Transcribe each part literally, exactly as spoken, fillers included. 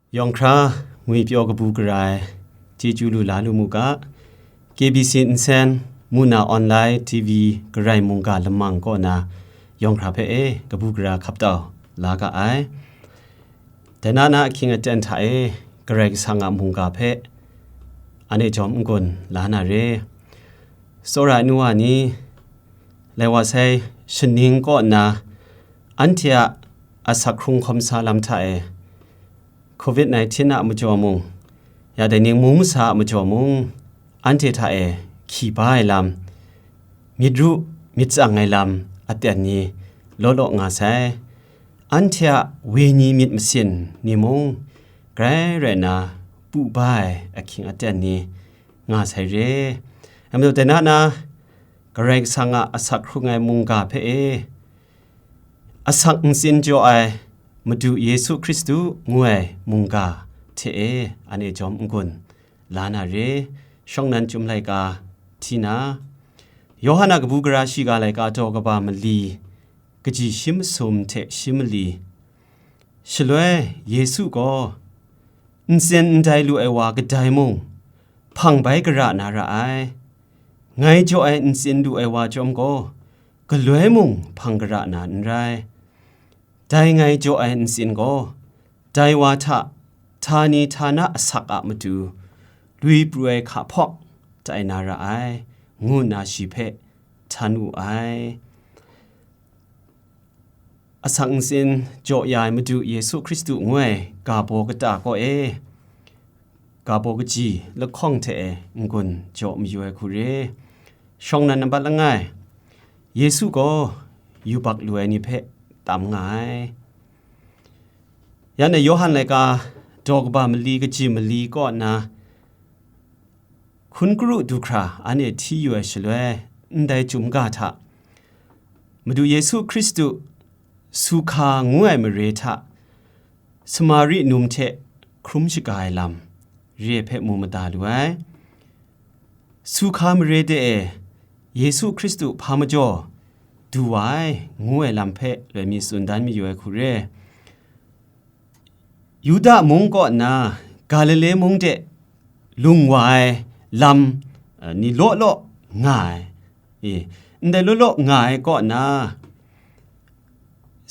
Yawng hkra ngwi pyaw kabu gara ai chyeju lu la lu mu ga, K B C nsen, muna online T V garai mungga lamang kaw na yawng hkra hpe e kabu gara hkap tau la ga ai. Dai na na ahkying aten hta e Karai Kasang a mungga hpe anhte jawm n-gun la na re. Tsawra ai nu wa ni, lai wa sai shaning kaw nna anhte a asak hkrung hkawm sa lam hta e, covid nineteen a majaw mung, ya dai ning mung masa a majaw mung, anhte hta e hkyi ba ai lam, myit ru myit tsang ai lam aten ni law law nga sai. Anhte a wenyi myit masin ni mung, grai rai nna pu ba ai ahkying aten ni nga sai re. Rai majaw, dai na na, Karai Kasang a asak hkrung ai mungga hpe e, asak ntsin jaw ai Madu Yesu Hkristu ngu ai mungga hte e anhte jawm n-gun la na re. Shawng nnan Chyum laika hti na, Yawhan a kabu gara shiga laika daw kaba mali, kaji shi masum hte shi mali. Shaloi Yesu gaw, "Ntsin ndai lu ai wa kadai mung, hpang bai gara na ra ai. Ngai jaw ai ntsin lu ai wa chyawm gaw, galoi mung hpang gara na n rai. Dai ngai jaw ai ntsin gaw, dai wa hta htani htana asak a matu, lui pru ai hka hpawk tai na ra ai," ngu nna shi hpe htan wu ai. Asak ntsin jaw ya ai Madu Yesu Hkristu ngu ai ga baw kata kaw e, ga baw kaji lahkawng hte e n-gun jaw mayu ai hku re. Shawng nnan nambat langai, Yesu gaw yubak lu ai ni hpe tam nga ai. Yan e Yawhan laika daw kaba mali kaji mali kaw nna, hkun kru du hkra anhte hti yu ai shaloi, ndai Chyum ga hta Madu Yesu Hkristu Sukha ngu ai mare hta Samari num hte hkrum shaga ai lam re hpe mu mada lu ai. Sukha mare de e Yesu Hkristu hpa majaw du wa ai, ngu ai lam hpe loi mi tsun dan mayu ai hku re. Yuda mung kaw nna Galile mung de lung wa ai lam, eh, ni law law nga ai. E, ndai law law nga ai kaw na,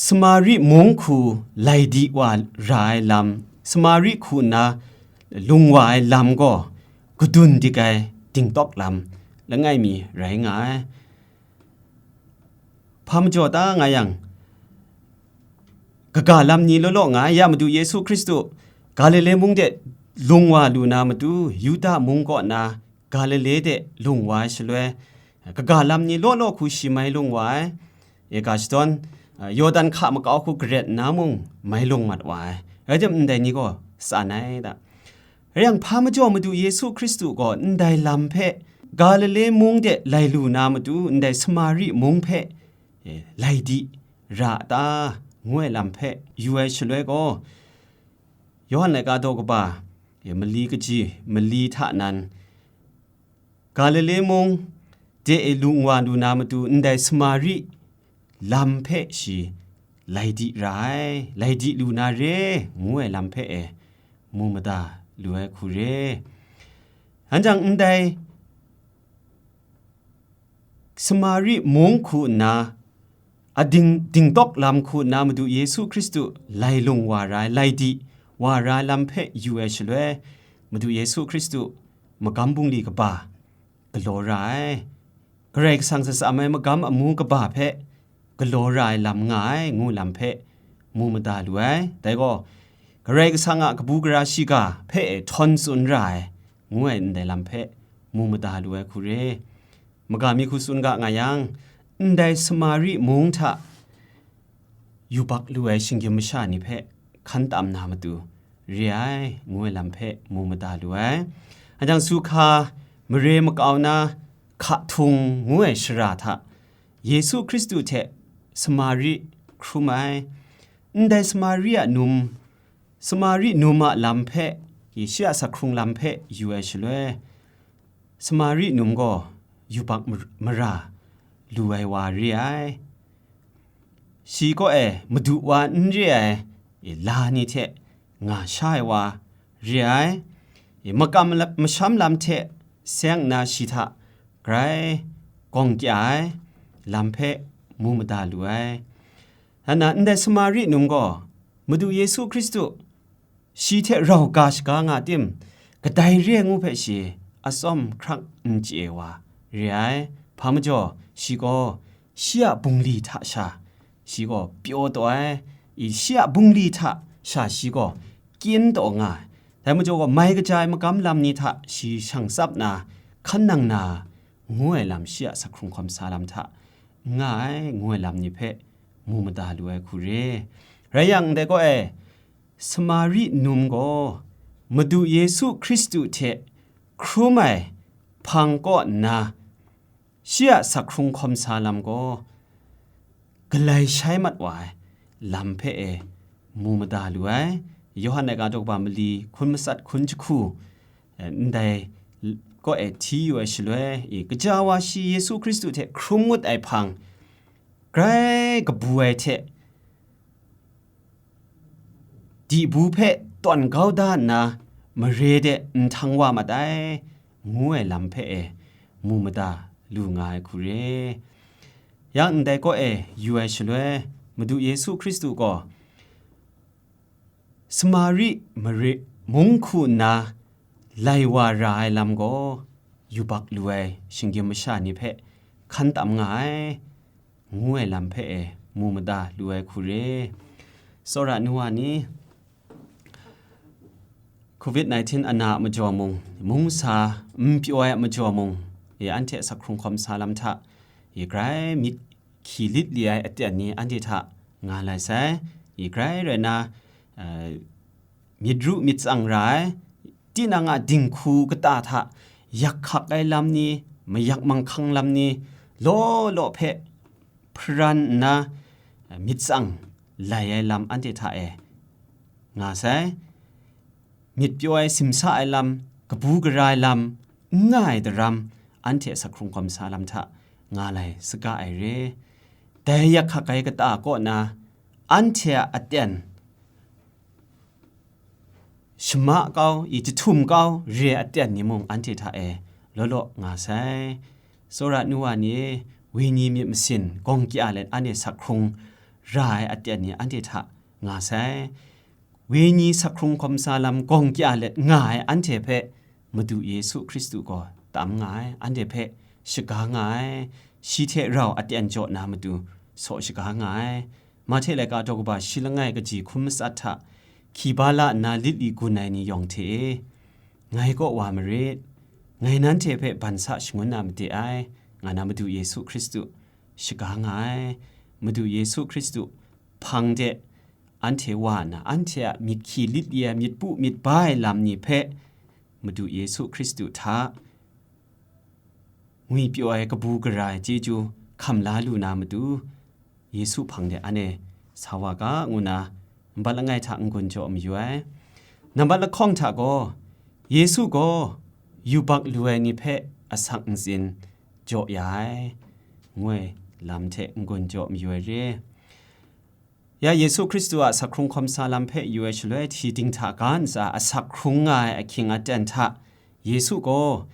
Samari mung hku lai di wa ra ai lam, Samari hku nna lung wa ai lam gaw kadun dik ai dingtawk lam langai mi rai nga ai. Hpa majaw ta nga yang, kaga lam ni law law nga ai, ya Madu Yesu Hkristu Galile mung de lung wa lu na matu, Yuda mung kaw na Galile de lung wa ai shaloi, kaga lam ni law law hku shi mai lung wa ai. E ga shadawn, a, Yawdan hka makau hku garet nna mung mai lung mat wa ai. Rai tim, ndai ni gaw tsan ai da. Rai yang, hpa majaw Madu Yesu Hkristu gaw ndai lam hpe, Galile mung de lai lu na matu, ndai Samari mung hpe, e, lai di ra a ta, ngu ai lam hpe yu ai shaloi gaw, Yawhan laika daw kaba, e, mali kaji, mali hta nan, Galile mung de e lung wa lu na matu, ndai Samari lam hpe shi lai di ra ai, lai di lu na re, ngu ai lam hpe e mu mada lu ai hku re. Anhte ndai Samari mung hku nna, ading dingtawk lam hku nna Madu Yesu Hkristu lai lung wa ra ai, lai di wa ra ai lam hpe yu ai shaloi, Madu Yesu Hkristu magam bungli kaba galaw ra ai, Karai Kasang shatsam ai magam amu kaba hpe galaw ra ai lam nga ai, ngu lam hpe mu mada lu ai. Dai gaw, Karai Kasang a kabu gara shiga hpe e htawn tsun ra ai, ngu ai ndai lam hpe mu mada lu ai hku re. Maga mi hku tsun ga nga yang, ndai Samari mung hta yubak lu ai shinggyim masha ni hpe hkan tam na matu re ai, ngu ai lam hpe mu mada lu ai. Anhte Sukha mare makau na Hka Htung ngu ai shara hta Yesu Hkristu hte Samari hkrum ai. Ndai Samari a num, Samari num a lam hpe, shi a asak hkrung lam hpe yu ai shaloi, Samari num gaw yubak mar-, mara lu ai wa re ai. Shi kaw e madu wa n re ai la ni hte nga sha ai wa re ai, makam la-, masham lam hte seng nna shi hta grai gawng kya ai lam hpe mu mada lu ai. Nna ndai Samari num gaw Madu Yesu Hkristu shi hte rau ga shaga nga tim, kadai re ai ngu hpe shi atsawm hkrak n chye ai wa re ai. Hpa majaw, shi gaw shi a bungli hta sha shi gaw pyaw taw ai, i shi a bungli hta sha shi gaw kyin taw nga ai. Dai majaw gaw, mai kaja ai magam lam ni hta shi shang tsap na, hkan nang na, ngu ai lam shi a sak hkrung hkawm sa lam hta n nga ai, ngu ai lam ni hpe mu mada lu ai hku re. Rai yang, ndai kaw e, Samari num gaw Madu Yesu Hkristu hte hkrum ai hpang kaw nna, shi a sak hkrung hkawm sa lam gaw galai shai mat wa ai lam hpe e mu mada lu ai. Yawhan laika daw kaba mali hkun matsat hkun jahku, eh, ndai kaw e hti yu ai shaloi, i, kaja wa shi Yesu Hkristu hte hkrum ngut ai hpang, grai kabu ai hte, dibu hpe tawn kau da nna, mare de nhtang wa mat ai, ngu ai lam hpe e mu mada lu nga ai hku re. Yang ndai kaw e yu ai shaloi, Madu Yesu Hkristu gaw Samari mare mung hku nna lai wa ra ai lam gaw, yubak lu ai shinggyim masha ni hpe hkan tam nga ai, ngu ai lam hpe e mu mada lu ai hku re. Tsawra nu wa ni, covid nineteen ana a majaw mung, mungsa n pyaw ai a majaw mung, i, anhte sak hkrung hkawm sa lam hta, i, grai myit hkyi lit li ai aten ni anhte hta nga lai sai. I, grai rai na, eh, myit ru myit tsang ra ai, tinang a dinghku kata hta yak hkak ai lam ni, mayak manghkang lam ni, law law hpe hparan nna, myit tsang lai ai lam anhte hta e nga sai. Myit pyaw ai, simsa ai lam, kabu gara ai lam, n nga ai daram, anhte a sak hkrung hkawm sa lam hta nga lai saga ai re. Dai yak hkak ai kata kaw na, anhte a aten, shama kau, i, jahtum kau re ai aten ni mung anhte hta e law law nga sai. Tsawra nu wa ni e, wenyi myit masin gawng kya let anhte sak hkrung ra ai aten ni anhte hta nga sai. Wenyi sak hkrung hkawm sa lam gawng kya let nga ai anhte hpe Madu Yesu Hkristu gaw tam nga ai, anhte hpe shaga nga ai, shi hte rau aten jaw na matu saw shaga nga ai. Mahte laika daw kaba shi langai kaji hkun matsat hta, hkyi ba la nna lit li gun ai ni yawng hte e, ngai kaw wa marit, ngai nanhte hpe ban sa shangun na made ai, nga na Madu Yesu Hkristu shaga nga ai. Madu Yesu Hkristu hpang de anhte wa nna, anhte a myit hkyi lit li ai, myit pu myit ba ai lam ni hpe Madu Yesu Hkristu hta ngwipyaw ai kabu gara ai chyeju hkam la lu na matu, Yesu hpang de anhte sa wa ga, ngu na nambat langai hta n-gun jaw mayu ai. Nambat lahkawng hta gaw, Yesu gaw yubak lu ai ni hpe asak ntsin jaw ya ai, ngu ai lam hte n-gun jaw mayu ai re. Ya Yesu Hkristu a sak hkrung hkawm sa lam hpe yu ai shaloi, hti dinghta ga ntsa asak hkrung nga ai ahkying aten hta, Yesu gaw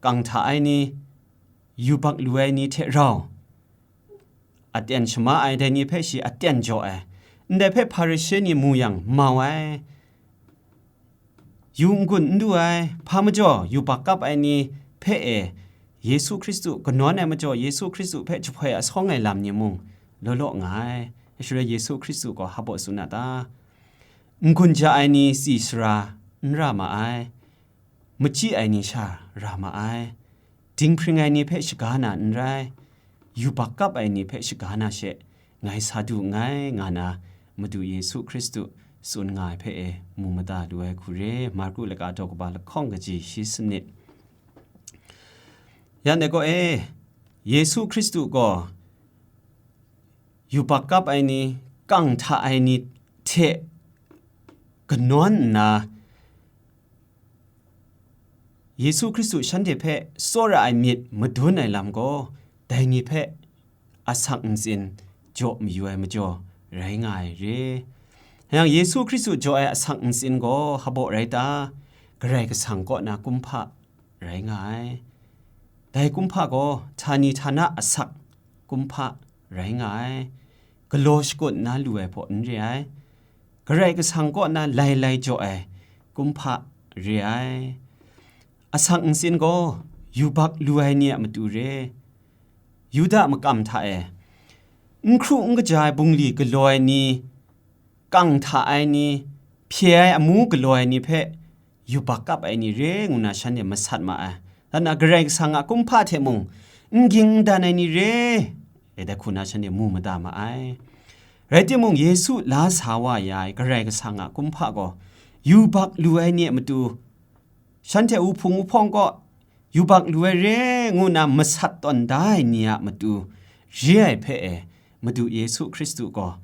kang hta ai ni, yubak lu ai ni hte rau aten shama ai, dai ni hpe shi aten jaw ai. Ndai hpe Hparishe ni mu yang, mau ai. Yu n-gun n du ai, hpa majaw yubak kap ai ni hpe e, Yesu Hkristu kanawn ai majaw, Yesu Hkristu hpe jahpoi asawng ai lam ni mung law law nga ai. Shaloi Yesu Hkristu gaw hpa baw tsun a ta? N-gun ja ai ni tsi sara n ra ma ai, machyi ai ni sha ra ma ai, dinghpring ai ni hpe shaga na n rai, yubak kap ai ni hpe shaga na she, ngai sa du nngai, nga na Madu Yesu Hkristu tsun nga ai hpe e mu mada lu ai hku re. Marku laka daw kaba lahkawng kaji shi sanit. Yan e gaw e, Yesu Hkristu gaw yubak kap ai ni, kang hta ai ni hte kanawn nna, Yesu Hkristu shanhte hpe tsawra ai myit madun ai lam gaw, dai ni hpe asak ntsin jaw mayu ai majaw rai nga ai re. Yang Yesu Hkristu jaw ai asak ntsin gaw hpaw rai ta? Karai Kasang kaw na kumhpa rai nga ai. Dai kumhpa gaw htani htana asak kumhpa rai nga ai. Galaw shakut nna lu ai hpaw n re ai. Karai Kasang kaw na lai lai jaw ai kumhpa re ai. Asak ntsin gaw yubak lu ai ni a matu re. Yuda makam hta e, n hkru n kaja ai bungli galaw ai ni, kang hta ai ni, hpye ai amu galaw ai ni hpe yubak kap ai ni re ngu na shanhte masat ma ai. Dan a Karai Kasang a kumhpa hte mung n ging n dan ai ni re, e dai hku na shanhte mu mada ma ai. Rai timung, Yesu la sa wa ya ai Karai Kasang a kumhpa gaw yubak lu ai ni a matu, shanhte wuhpung wuhpawng kaw yubak lu ai re ngu na masat tawn da ai ni a matu re ai hpe e, Madu Yesu Hkristu gaw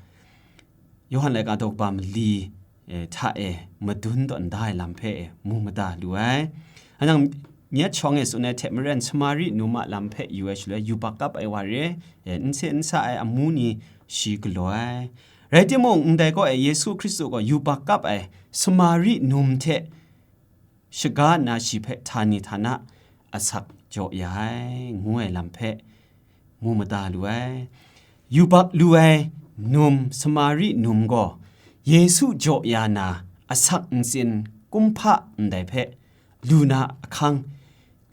Yawhan laika daw kaba mali, eh, hta e madun tawn da ai lam hpe e mu mada lu ai. Anang myit shawng e tsun ai hte maren, Samari num a lam hpe yu ai shaloi, yubak kap ai wa re, eh, n se n sa ai amu ni shi galaw ai. Rai timung, ndai kaw e Yesu Hkristu gaw yubak kap ai Samari num hte shaga nna shi hpe htani htana asak jaw ya ai, ngu ai lam hpe mu mada lu ai. Yubak lu ai num, Samari num gaw Yesu jaw ya na asak ntsin kumhpa ndai hpe lu na ahkang,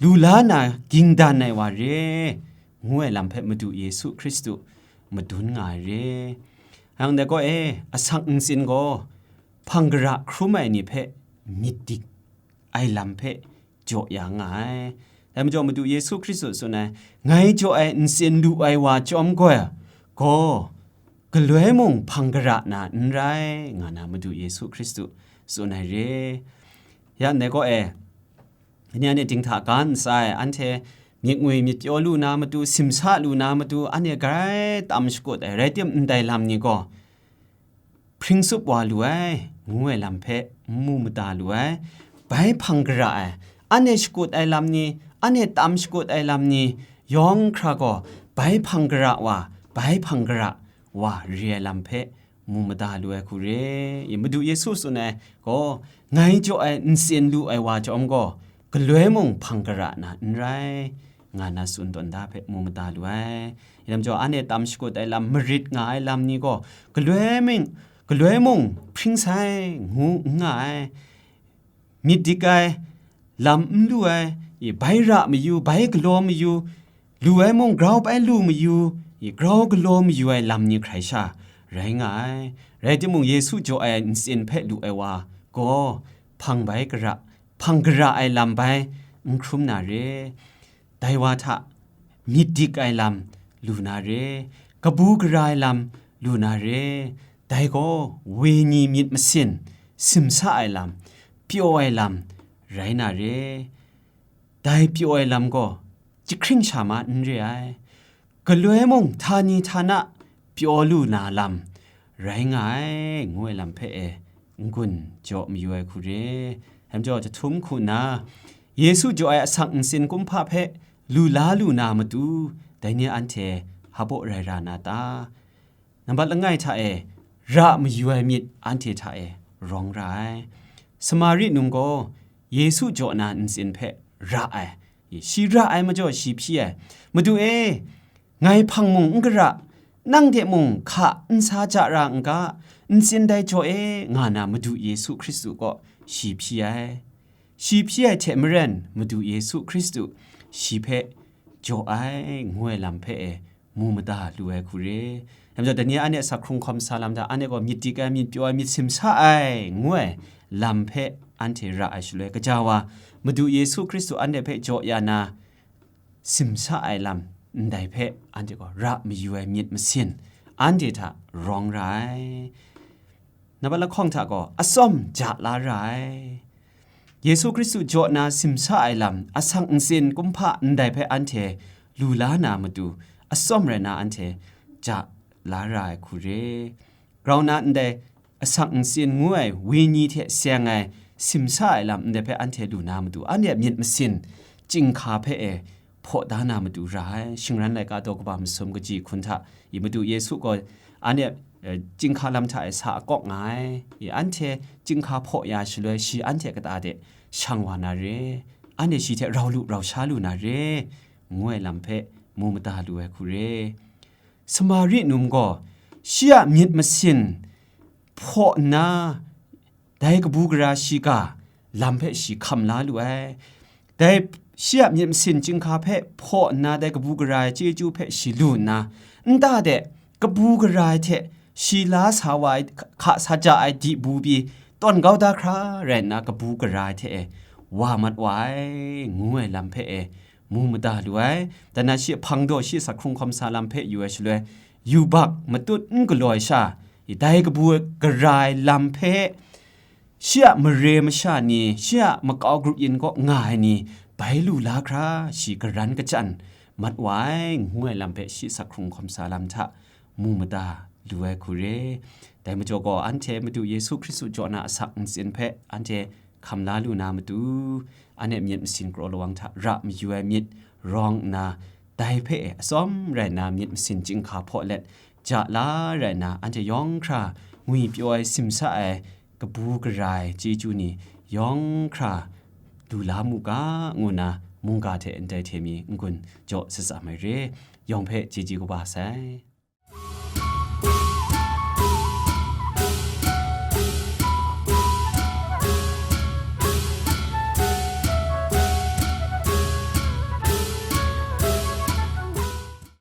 lu la na ging dan ai wa re, ngu ai lam hpe Madu Yesu Hkristu madun nga ai re. Yang dai kaw e, asak ntsin gaw hpang gara hkrum ai ni hpe myit dik ai lam hpe jaw ya nga ai. Dai majaw Madu Yesu Hkristu tsun ai, "Ngai jaw ai ntsin lu ai wa chyawm gaw, gaw galoi mung hpang gara na n rai," nga na Madu Yesu Hkristu tsun ai re. Ya ndai kaw e, ni anhte dinghta ga ntsa ai, anhte myit ngwi myit pyaw lu na matu, simsa lu na matu, anhte grai tam shakut ai, rai tim ndai lam ni gaw, hpring tsup wa lu ai, ngu ai lam hpe n mu mada lu ai. Bai hpang gara ai, anhte shakut ai lam ni, anhte tam shakut ai lam ni, yawng hkra gaw bai hpang gara wa, bai hpang gara wa re ai lam hpe mu mada lu ai hku re. I Madu Yesu tsun ai gaw, "Ngai jaw ai ntsin lu ai wa chyawm gaw, galoi mung hpang gara na n rai," nga na tsun tawn da hpe mu mada lu ai. Lam jaw, anhte tam shakut ai lam, marit nga ai lam ni gaw, galoi mung, galoi mung hpring sai ngu n nga ai. Myit dik ai lam n lu ai, i bai ra mayu, bai galaw mayu, lu ai mung grau bai lu mayu, i grau galaw mayu ai lam ni hkrai sha rai nga ai. Rai timung, Yesu jaw ai ntsin hpe lu ai wa gaw, hpang bai gara, hpang gara ai lam bai n hkrum na re. Dai wa hta myit dik ai lam lu na re, kabu gara ai lam lu na re, dai gaw wenyi myit masin, simsa ai lam, pyaw ai lam rai na re. Dai pyaw ai lam gaw jahkring sha ma n re ai. Galoi mung htani htana pyaw lu na lam rai nga ai, ngu ai lam hpe e n-gun jaw mayu ai hku re. Dai majaw, jahtum hku nna, Yesu jaw ai asak ntsin kumhpa hpe lu la lu na matu, dai ni anhte hpaw rai ra na ta? Nambat langai hta e, ra mayu ai myit anhte hta e rawng ra ai. Samari num gaw Yesu jaw na ntsin hpe ra ai. Shi ra ai majaw, shi hpyi ai, "Madu e, ngai hpang mung n gara, nang de mung hka n sa ja ra n ga, ntsin dai jaw e," nga na Madu Yesu Hkristu kaw shi hpyi ai. Shi hpyi ai hte maren, Madu Yesu Hkristu shi hpe jaw ai, ngu ai lam hpe e mu mada lu ai hku re. Dai majaw, dai ni anhte asak hkrung hkawm sa lam hta, anhte gaw myit dik ai, myit pyaw ai, myit simsa ai, ngu ai lam hpe anhte ra ai shaloi, gaja wa Madu Yesu Hkristu anhte hpe jaw ya na, simsa ai lam ndai hpe anhte gaw ra mayu ai myit masin anhte hta rawng ra ai. Nambat lahkawng hta gaw atsawm ja la ra ai. Yesu Hkristu jaw na simsa ai lam, asak ntsin kumhpa ndai hpe anhte lu la na matu, atsawm rai na anhte ja la ra ai hku re. Grau na ndai asak ntsin ngu ai wenyi hte seng ai simsa ai lam ndai hpe anhte lu na matu, anhte a myit masin chyinghka hpe e hpaw da na matu ra ai. Shingran laika daw kaba masum kaji hkun hta i Madu Yesu gaw anhte eh, chyinghka lam hta e sa akawk nga ai. I anhte chyinghka hpaw ya shaloi, shi anhte kata de shang wa na re, anhte shi hte rau lu rau sha lu na re, ngu ai lam hpe mu mada lu ai hku re. Samari num gaw shi a myit masin hpaw nna, dai kabu gara shiga lam hpe shi hkam la lu ai. Dai shi a myit masin chyinghka hpe hpaw nna, dai kabu gara ai chyeju hpe shi lu nna, nta de kabu gara ai hte shi la sa wa ai hka sa ja ai dibu pyi tawn kau da hkra rai nna, kabu gara ai hte e wa mat wa ai, ngu ai lam hpe e mu mada lu ai. Dan na shi hpang daw shi asak hkrung hkawm sa lam hpe yu ai shaloi, yubak matut n galaw ai sha, dai kabu gara ai lam hpe shi a mare masha ni, shi a makau grup yin kaw nga ai ni, bai lu la hkra shi garan kachyan mat wa ai, ngu ai lam hpe shi asak hkrung hkawm sa lam hta mu mada lu ai hku re. Dai majaw gaw, anhte Madu Yesu Hkristu jaw na asak ntsin hpe anhte hkam la lu na matu, anhte myit masin kraw lawang hta ra mayu ai myit rawng nna, dai hpe e atsawm rai nna myit masin chyinghka hpaw let ja la rai nna, anhte yawng hkra ngwi pyaw ai, simsa ai, kabu gara ai chyeju ni yawng hkra du la mu ga, ngu nna mungga hte ndai hte mi n-gun jaw shatsam ai re. Yawng hpe chyeju kaba sai.